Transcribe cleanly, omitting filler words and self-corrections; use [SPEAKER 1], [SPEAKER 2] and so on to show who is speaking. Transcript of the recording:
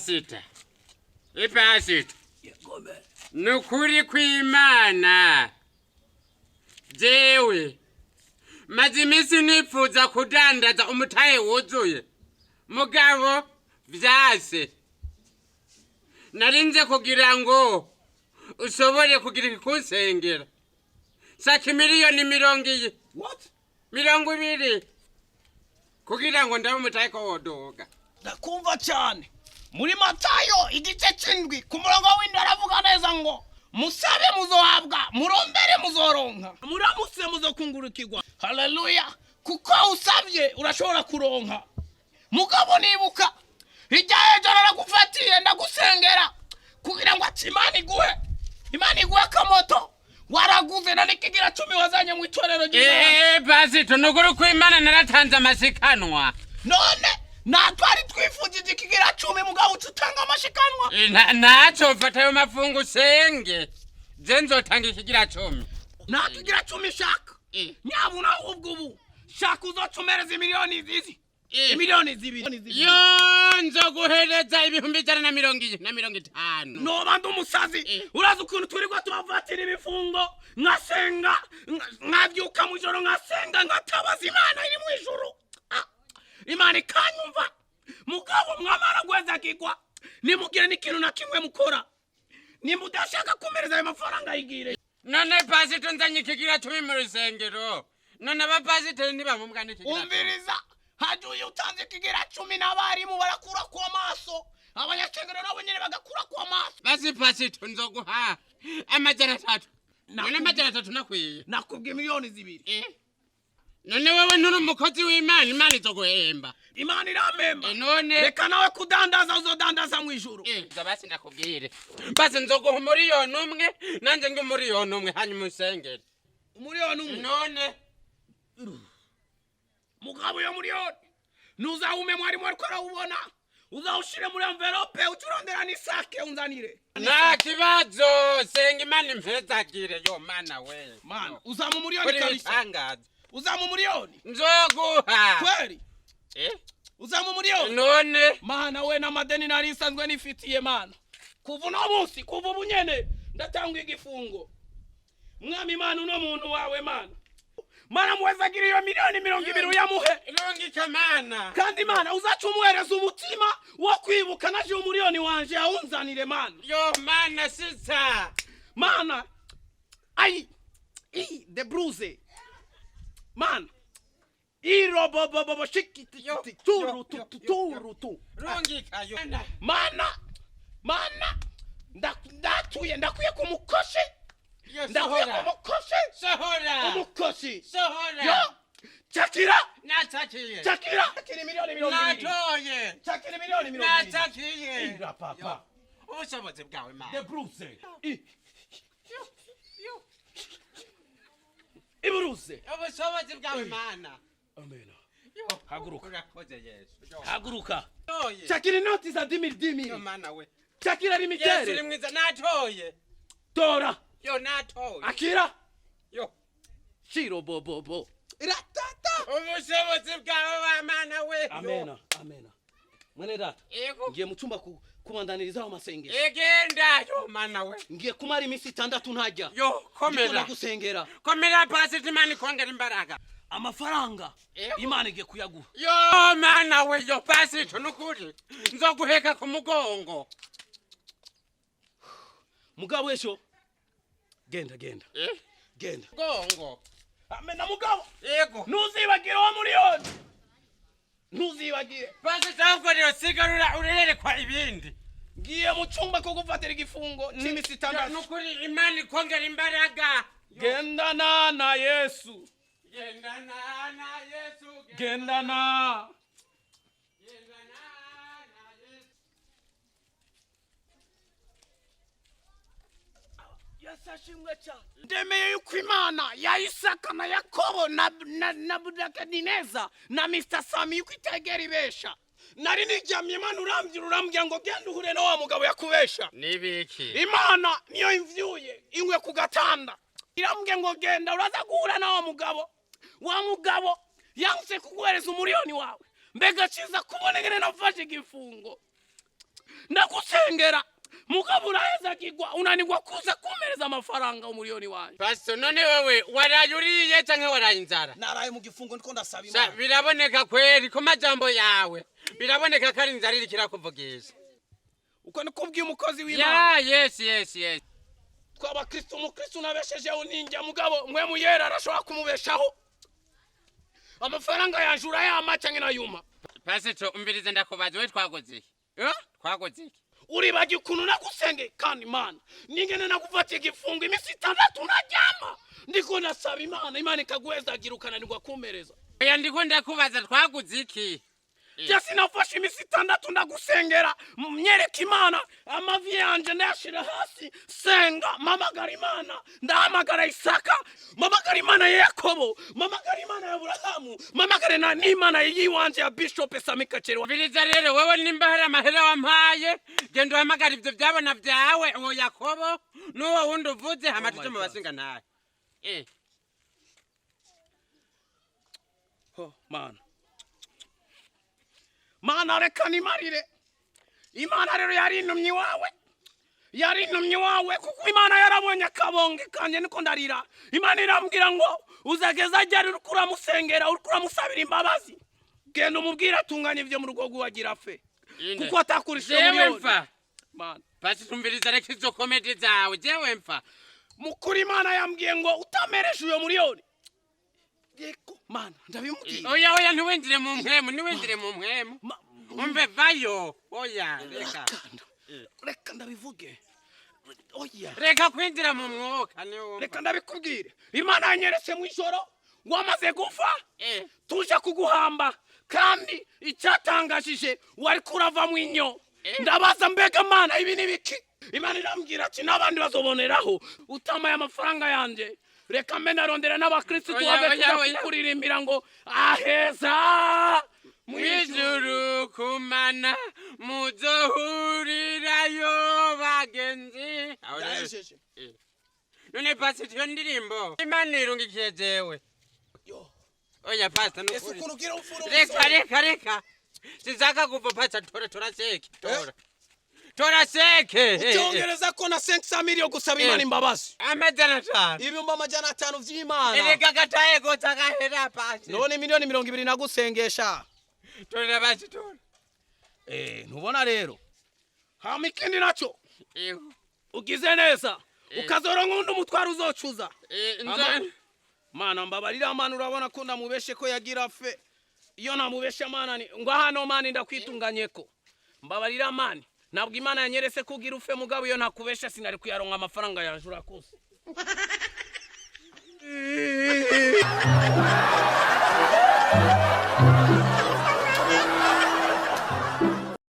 [SPEAKER 1] Pasita, ipasita, ni ukuri kw'Imana, jewe maze iminsi nipfuza kudandaza umutahe wuzuye, mugabo vyase. Narinze kugira ngo ushobore kugira ikikunsengera saka miliyoni mirongo iyi
[SPEAKER 2] What?
[SPEAKER 1] 20 kugira ngo ndabe umutahe ko wodoga.
[SPEAKER 2] Ndakumva cyane. Muri Matayo igice c'indwi ku murongo w'indwi aravuga neza ngo musabe muzohabwa, murombere muzoronka, muramutse muzokungurukirwa. Haleluya! Kuko usabye urashobora kuronka. Mugabo nibuka hirya y'ejo naragufatiye ndagusengera kugira ngo ati Imana iguhe, Imana iguhe akamoto waraguze na n'ikigira cumi wazanye mu itorero ry'Imana.
[SPEAKER 1] Pasito, ni ukuri kw'Imana naratanze amasikanwa.
[SPEAKER 2] None natwari twifujije ikigira cumi, mugabo uca utanga amashikanwa.
[SPEAKER 1] Ntaco mfata ayo mafungo usenge, je nzotanga ikigira cumi.
[SPEAKER 2] Nta kigira cumi shaka. Nyabuna ahubwo ubu shaka uzocumereza imiliyoni izi, imiliyoni zibiri.
[SPEAKER 1] Yo, nzoguhereza 150,000.
[SPEAKER 2] Noba ndi umusazi. Urazi ukuntu turirwa tubavatira ibifungo, nkasenga, nkabyuka mu ijoro nkasenga, nkatabaza Imana iri mu ijuru. Ah, Imana ikanyumva. Mugabo mwamara gweza kigwa nimugire n'ikintu na kimwe mukora. Nimba udashaka kumereza ayo mafaranga, yigire.
[SPEAKER 1] None pasito, nzanye ikigira cumi mu rusengero, none abapasiteri ntibamumbwa n'ikigira cumi?
[SPEAKER 2] Umviriza, hajuye utanze ikigira cumi n'abarimu barakura ku amaso, abanyashengero nabo nyene bagakura ku amaso.
[SPEAKER 1] Basi pasito, nzoguha 300. None 300 nakwiye?
[SPEAKER 2] Nakubwiye miliyoni 2.
[SPEAKER 1] None wewe nturi umukozi w'Imana? Imana izoguhemba.
[SPEAKER 2] Imana irampemba.
[SPEAKER 1] None
[SPEAKER 2] Reka nawe kudandaza, uzodandaza mu ijuru.
[SPEAKER 1] Za basi ndakubwire, basi nzoguha 1,000,000, nanje nge 1,000,000, hanyuma usengere.
[SPEAKER 2] 1,000,000?
[SPEAKER 1] None.
[SPEAKER 2] Mugabo iyo miliyoni ntuzawume mwarimu ariko arawubona, uzawushire muri envelope, uce urondera n'isake unzanire.
[SPEAKER 1] Nta kibazo, senga Imana impezagire. Yo mana we!
[SPEAKER 2] Mana, uzamu miliyoni
[SPEAKER 1] Kuri
[SPEAKER 2] kabisa.
[SPEAKER 1] ibitangaza.
[SPEAKER 2] Uzamu miliyoni?
[SPEAKER 1] Nzoguha.
[SPEAKER 2] Kweli? Uzamu miliyoni?
[SPEAKER 1] None.
[SPEAKER 2] Mana we, n'amadeni nari nsanzwe nifitiye. Mana, kuva uno munsi, kuva ubu nyene ndatanga igifungo. Mwami Mana, uno muntu wawe, Mana, Mana, muwezagira iyo miliyoni 20 uyamuhe.
[SPEAKER 1] Rungika mana.
[SPEAKER 2] Kandi Mana, uzaca umuhereza umutima wo kwibuka naje umuriyoni wanje awunzanire, Mana.
[SPEAKER 1] Yo mana, sisa.
[SPEAKER 2] Mana, ai i de bruze, mana, irobobobobo shiki
[SPEAKER 1] Yo,
[SPEAKER 2] turu
[SPEAKER 1] yo,
[SPEAKER 2] tu
[SPEAKER 1] yo,
[SPEAKER 2] tu
[SPEAKER 1] yo,
[SPEAKER 2] turu tu.
[SPEAKER 1] Rungika yo mana.
[SPEAKER 2] Mana, mana, ndatuye, ndakwiye ku mukoshi.
[SPEAKER 1] Yo.
[SPEAKER 2] Ndakwiye ku
[SPEAKER 1] Sohora.
[SPEAKER 2] mukoshi.
[SPEAKER 1] Sohora.
[SPEAKER 2] Umukoshi.
[SPEAKER 1] Sohora.
[SPEAKER 2] Yo, chakira.
[SPEAKER 1] Natakiye.
[SPEAKER 2] Chakira, chakira miliyoni 20.
[SPEAKER 1] Natoye.
[SPEAKER 2] Chakira miliyoni 20.
[SPEAKER 1] Natakiye.
[SPEAKER 2] Ira papa.
[SPEAKER 1] Ubushobozi bwawe mana.
[SPEAKER 2] De bruze iburuze.
[SPEAKER 1] Ubushobozi bwawe mana.
[SPEAKER 2] Amena.
[SPEAKER 1] Yo.
[SPEAKER 2] Haguruka.
[SPEAKER 1] Urakoze Yesu. Yo.
[SPEAKER 2] Haguruka.
[SPEAKER 1] Natoye.
[SPEAKER 2] Chakira inoti za 10,000
[SPEAKER 1] Yo
[SPEAKER 2] 10,000.
[SPEAKER 1] mana we!
[SPEAKER 2] Chakira
[SPEAKER 1] Yesu uri
[SPEAKER 2] limitere.
[SPEAKER 1] mwiza, natoye.
[SPEAKER 2] Tora.
[SPEAKER 1] Yo, natoye.
[SPEAKER 2] Akira.
[SPEAKER 1] Yo.
[SPEAKER 2] Shiro bobobo ratata.
[SPEAKER 1] Ubushobozi bwawe wa mana we! Yo.
[SPEAKER 2] Amena, amena, mwene data.
[SPEAKER 1] Yego.
[SPEAKER 2] Ngiye mu cyumba kubandanirizaho amasengesho.
[SPEAKER 1] Egenda, yo mana we!
[SPEAKER 2] Ngiye kumara iminsi 6 ntajya.
[SPEAKER 1] Yo.
[SPEAKER 2] Ndiko
[SPEAKER 1] Komera.
[SPEAKER 2] ndagusengera.
[SPEAKER 1] Komera pasiti, Imana ikongera imbaraga.
[SPEAKER 2] Amafaranga
[SPEAKER 1] Yego.
[SPEAKER 2] Imana igiye kuyaguha.
[SPEAKER 1] Yo mana we! Yo pasito, nukuri nzoguheka ku mugongo.
[SPEAKER 2] Mugabo esho genda, genda. Genda.
[SPEAKER 1] Mugongo.
[SPEAKER 2] Amena, mugabo.
[SPEAKER 1] Yego.
[SPEAKER 2] Ntuzibagire wa miliyoni, ntuzibagire.
[SPEAKER 1] Pasito, ahubwo rero sigarura urerekwa ibindi.
[SPEAKER 2] Ngiye mu cyumba ko gufatira igifungo cy'iminsi
[SPEAKER 1] Yo,
[SPEAKER 2] 6.
[SPEAKER 1] Nukuri Imana ikongera imbaraga.
[SPEAKER 2] Gendana na Yesu.
[SPEAKER 1] Gendana na Yesu.
[SPEAKER 2] Gendana.
[SPEAKER 1] Gendana na Yesu.
[SPEAKER 2] Yesu ashimwe cyane. Ndemeye yuko Imana ya Isaka na Yakobo na Nebukadineza na Mr Sami yuko itegera ibesha. Nari niryamye, Imana urambwira, urambwira ngo genda uhure na wa mugabo yakubesha.
[SPEAKER 1] Nibiki?
[SPEAKER 2] Imana niyo imvyuye ingwe ku gatanda, irambwiye ngo genda, uraza guhura na wa mugabo, wa mugabo yanse kuguhereza umuriyoni wawe. Mbega ciza kubona ingene nafashe igifungo. Ndagusengera mugabo urahezagirwa, unanirwa kuza kumereza amafaranga umuriyoni wanje.
[SPEAKER 1] Pastor, none wewe waraye uriye canke waraye inzara?
[SPEAKER 3] Naraye mu gifungo, ndiko ndasaba
[SPEAKER 1] Sa,
[SPEAKER 3] Imana.
[SPEAKER 1] Biraboneka kweri ko majambo yawe biraboneka ko ari inzara iriko irakuvugisha.
[SPEAKER 2] Uko niko ubwiye umukozi w'Imana.
[SPEAKER 1] Ya, yes.
[SPEAKER 2] Tw'abakristo, umukristo unabeshejeho ninjya, mugabo mwe muyera arashobora kumubeshaho. Amafaranga yanje urayama canke nayuma?
[SPEAKER 1] Pastor, umvirize, ndakubaza, we twakoze iki?
[SPEAKER 2] Eh?
[SPEAKER 1] Twakoze iki?
[SPEAKER 2] Uribagiye ukuntu nagusenge kandi Imana ningene nagufatiye igifungo iminsi 6 naryama ndiko ndasaba Imana, Imana ikaguhezagira, ukananirwa kumpereza.
[SPEAKER 1] Oya, ndiko ndakubaza, twaguze iki?
[SPEAKER 2] Je sinafashe iminsi 6 ndagusengera, myereka Imana amavi yanje, ndayashira hasi, senga, mpamagara Imana, ndahamagara Isaka, mpamagara Imana ya Yakobo, mpamagara Imana ya Aburahamu, mpamagare na n'Imana yiwanje ya Bishop Sami Kacerwa.
[SPEAKER 1] Umviriza rero, wewe nimba hari amahera wampaye, genda uhamagara ivyo vyabona vyawe, uwo Yakobo n'uwo wundi uvuze, hama tuje mu basinga ntahe.
[SPEAKER 2] Oh, Mana, Mana, reka nimarire. Imana rero yari intumyi wawe, yari intumyi wawe, kuko Imana yarabonye akabonge kanjye niko ndarira. Imana irambwira ngo uzageza ryari uriko uramusengera, uriko uramusabira imbabazi? Genda umubwire atunganye ivyo mu rugo rw'uwagira fe
[SPEAKER 1] Inde.
[SPEAKER 2] kuko atakurishije
[SPEAKER 1] Jewe
[SPEAKER 2] miliyoni.
[SPEAKER 1] mfa?
[SPEAKER 2] Mana.
[SPEAKER 1] Basi umviriza, reka izo comédie zawe, jewe mfa?
[SPEAKER 2] Mukuri, Imana yambwiye ngo utamereshe uyo miliyoni. Yego Mana, ndabimubwiye.
[SPEAKER 1] Oya, oya, ntiwinjire mu mpwemu, ntiwinjire mu mpwemu. Umve, vayo, oya, reka.
[SPEAKER 2] Reka ndabivuge, oya.
[SPEAKER 1] Reka kwinjira mu mwuka niwumva.
[SPEAKER 2] Reka ndabikubwire, Imana yanyeretse mu ijoro wamaze gupfa, tuje kuguhamba, kandi icyatangajije wari kurava mu inyo. Ndabaza, mbega Mana, ibi ni biki? Imana irambwira ati n'abandi bazoboneraho utamaye amafaranga yanjye. Reka mbe narondera n'abakristu
[SPEAKER 1] Oya,
[SPEAKER 2] tuhave
[SPEAKER 1] oya,
[SPEAKER 2] tuza
[SPEAKER 1] oya.
[SPEAKER 2] kukuririmbira ngo aheza mu ijuru.
[SPEAKER 1] Mwijuru kumana muzohurirayo bagenzi. Aho rero-
[SPEAKER 3] Ndahejeje.
[SPEAKER 1] None pastor, iyo ndirimbo Imana irungikiye jewe?
[SPEAKER 3] Yo.
[SPEAKER 1] Oya pastor,
[SPEAKER 3] Ese
[SPEAKER 1] nukuri.
[SPEAKER 3] ukuntu ugira ufura
[SPEAKER 1] Reka.
[SPEAKER 3] umusore.
[SPEAKER 1] Reka, reka, sinshaka kuva. Pastor, tora, tora chèque, tora, tora chèque.
[SPEAKER 3] Ucyongereza ko na 500 million gusaba Imana imbabazi.
[SPEAKER 1] 500.
[SPEAKER 3] 500,000 vy'Imana.
[SPEAKER 1] Erega gataye gotsa gahera, pastor.
[SPEAKER 3] None miliyoni 20 nagusengesha.
[SPEAKER 1] Tora basi, tora.
[SPEAKER 3] Eh, ntubona rero.
[SPEAKER 2] Hama ikindi nacyo,
[SPEAKER 1] Yego.
[SPEAKER 2] ugize neza ukazoronka undi umutwaro uzocuza. Mana mbabarira, Mana, urabona ko ndamubeshe ko yagira fe. Iyo namubeshe Mana ni ngo hano, Mana, ndakwitunganyeko, mbabarira Mana. Ntabwo Imana yanyeretse ko ugira ufe, mugabo iyo ntakubesha sinari kuyaronka amafaranga yanje. Urakoze.